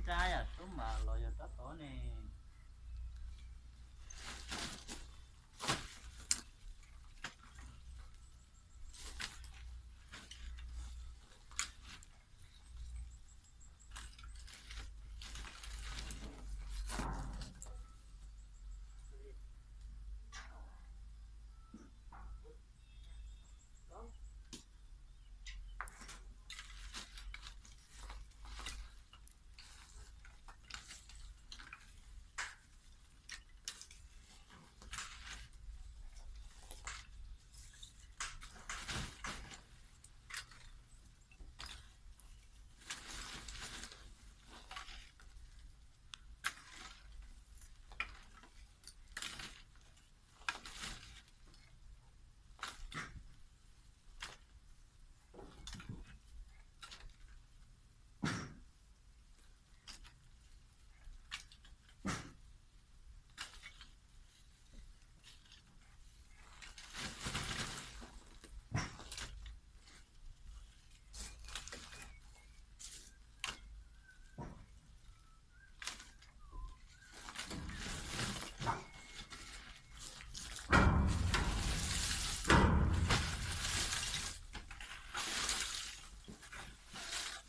Rab yam sub mas los yog rab tod ne.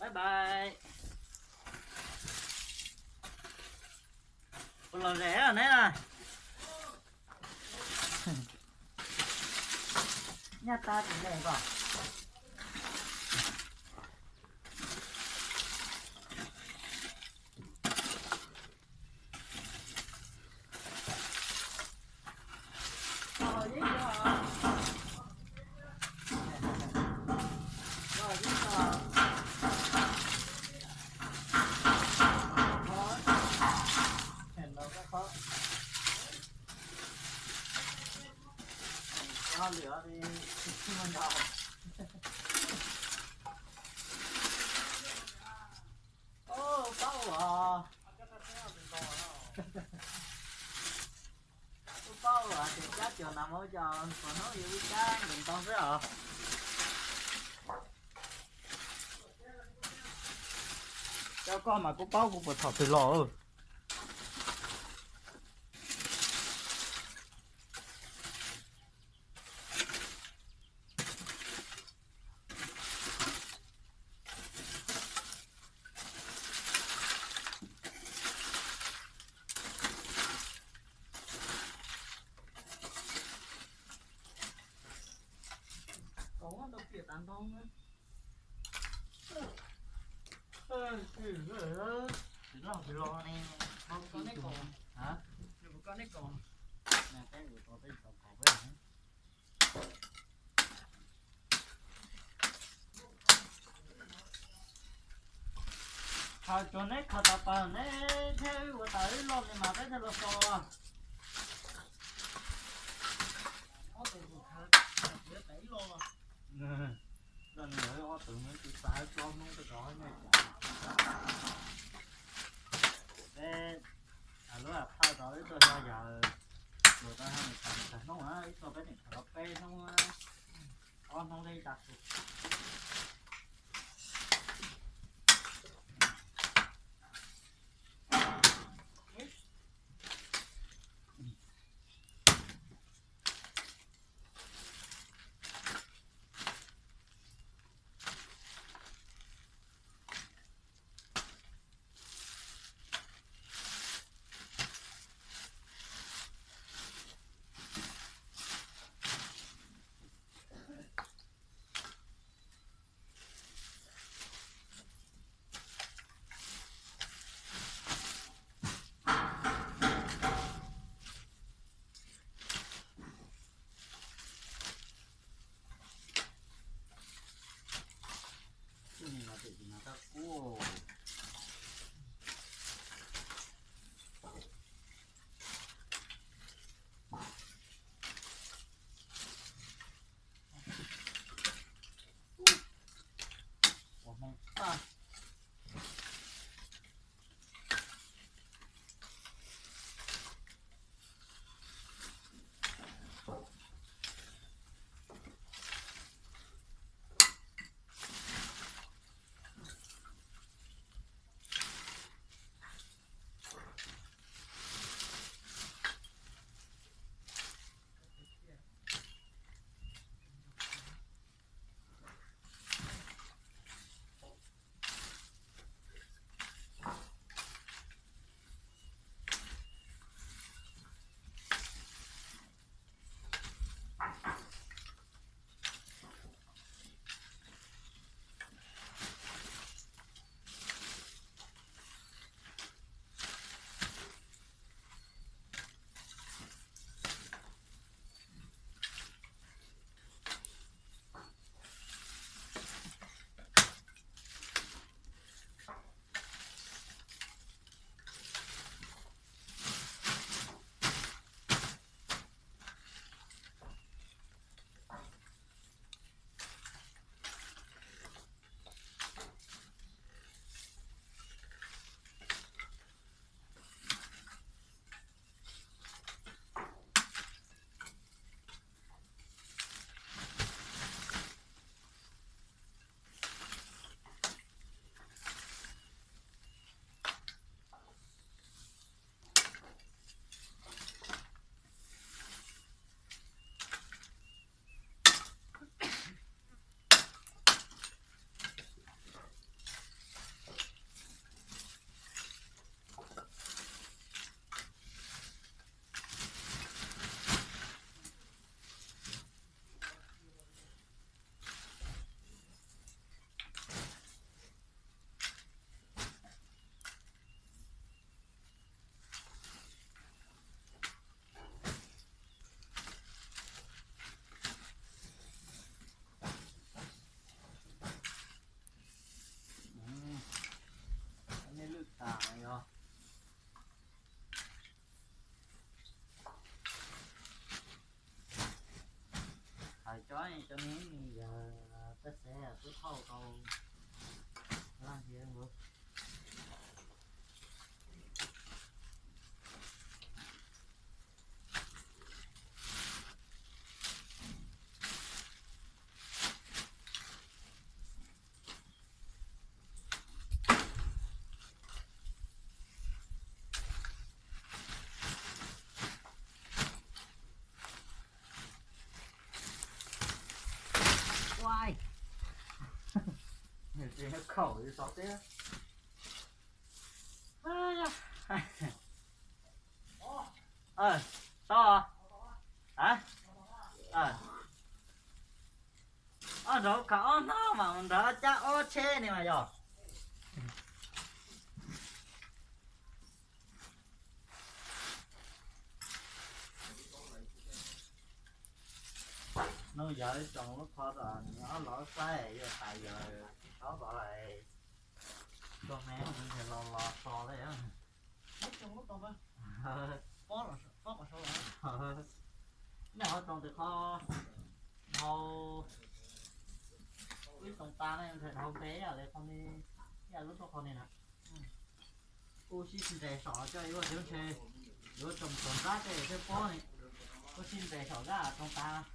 Bye bye. Puas lom zem neb na? Nyaj tag tsis zem kom. Ub, paub os. Ub, paub os, ces cab cuag nas mov cov puas hnub yuav ib cab ntev ntau xwb os. Cov koj mas kuv paub kuv puas thaum twg los. Tsis loj tsis los ne. Khaws tsuas neb khaws tas pas neb thiaj ua tas ib loj li mas peb thiaj los so. Ob tug khaws tas ib loj los. Ob tug neb tsis tas plaub hnub tej zaum nej. Peb lub thawj rau ib tug yog yawg, tsuas tau ib tug peb tseem khaws tau peb hnub, ob hnub li tas su. Cov me yog peb xev twb thauj tau laj ntiav nkaus. Ua, tsis khaum li xov teb. Tau. Ob nrog khav ob hnab mas nrog cab ob tsheb ne mas yog. Nws yog ib tsoom lub qhov tom nws ob los saib yog tas yog tsis tau los, tsoom me nws los los so li. Nej ho tsoom tim qhov dhau, ib tsoom tas ne, dhau npe ib yam li qhov ni, ib yam lub tuaj qhov ni na. Kuj sib nres saum coj yuav tias ntshe yuav tsoom txog nrab tej thiaj pob ne. Kuj sib nres saum zaj tsoom tas.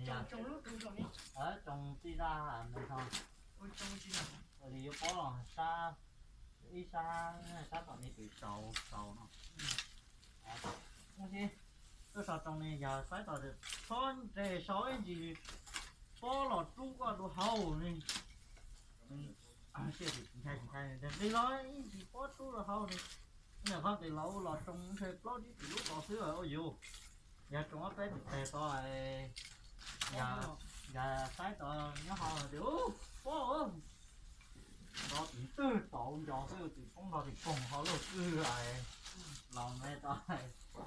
Tsoom txij zaj me no, ua li yuav pob los sab, ib sab, sab tom me pem saud saud no. Ub, tuaj so tsoom ni yog saib tom txhob nres saud ib ntsis pob los rub koj dua hauv ne. Ntshai tsis ntshai, nqis los ib ntsis pob rub dua hauv ne. Nim qhov nqis los ua los tsoom ntshe plaub tsib tim lub tod xwb ua yus. Yog tsoom ob peb tim tes tod, yog saib tod nyob hauv tias ub pob, nrov tim twg tod ncos xwb, tim poob nrog tim poog hauv lub twg los me tod.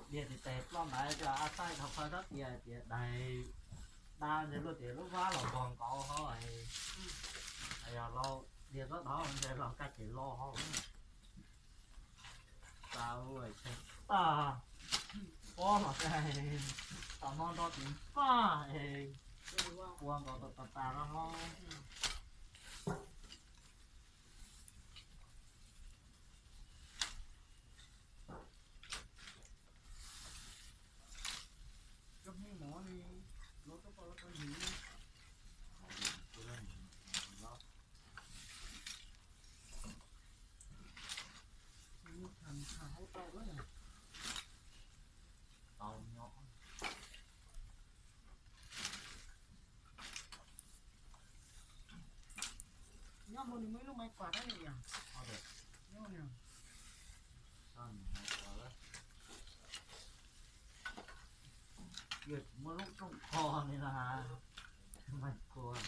Dias tim tes ploj ntaiv coj a saib dhau qhov sab tias tias daig da ntshe luaj tias lub vab los npog nkaus hauv. Yog laus dias txob dhau ntshe los kab ces lo hauv. Tag, pob los tag, tam no nrov tim npaj, ua nkaus tas tas tas no hauv. Nyob hauv nws muaj ib lub mais kuam na yom. Nyob nws muaj lub rooj kho li no, mais kuam.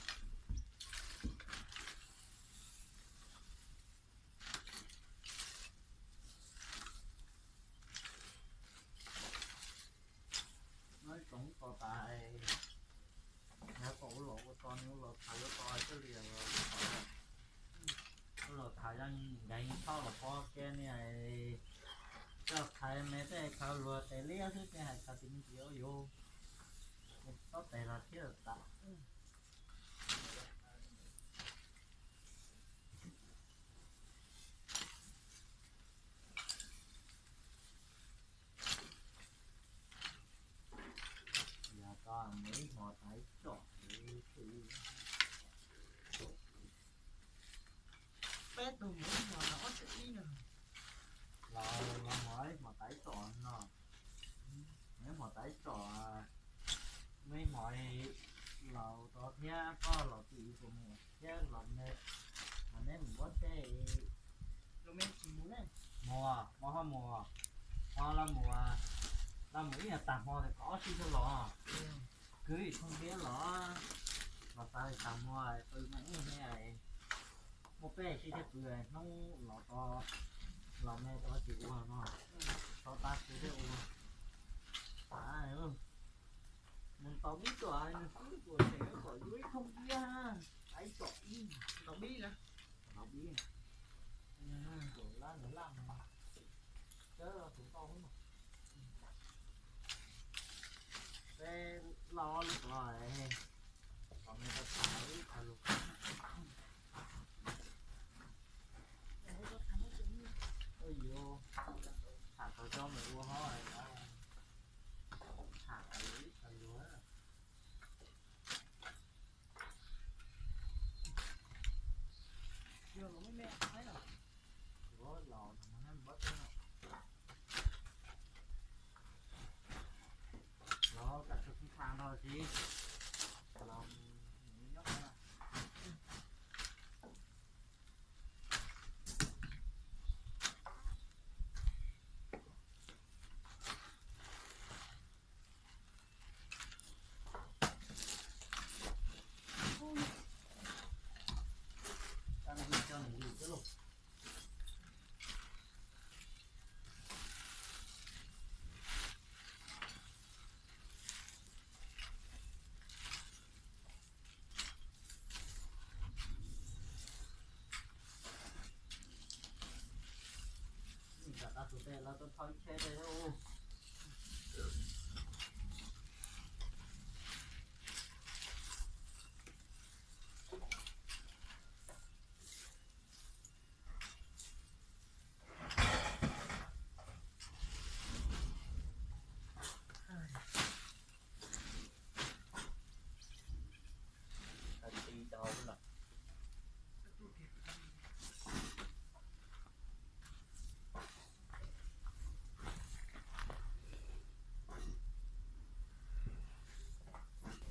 Noj ib tsoom tos tas, yog kom ua los ua tso nws ua los thav yuav tso thiaj li ua los thav, yeej nkees txhob los pov kiag ni. Coj thaiv me tej khaws luag tes liab xwb tej hais khaws tis me ntsis ua yus, txhob tes los thiab tas. Yog tau mus ib hmos taiv tsom, peb tug mus ib hmos taiv ob txhiab ib no, los los mus ib hmos taiv tsom no, mus ib hmos taiv tsom, mus ib hmos laus tod thiab koj los twb mus thiab los me, mas neb mus npab tsheb. Mus, mus ho mus, ho los mus, los mus ib nyuag tag hmo es kom ob sij thiaj los. Kwv ib thooj ntiab los, los xav li tag hmo pw mas ib me, muaj peb sij thiaj pw, hnub los tod, los me tod tsis ua no, tod tab kuv thiaj ua. Mus ntaus mib tsom nws xwb, kuv tseem kom yuav ib thooj ntiab, taiv tsom ib, ntaus mib na, ntaus mib, kuv lab nws laj mus, cawb tus ntau xwb mas. Peb loj lub tod, Thov chaw rau.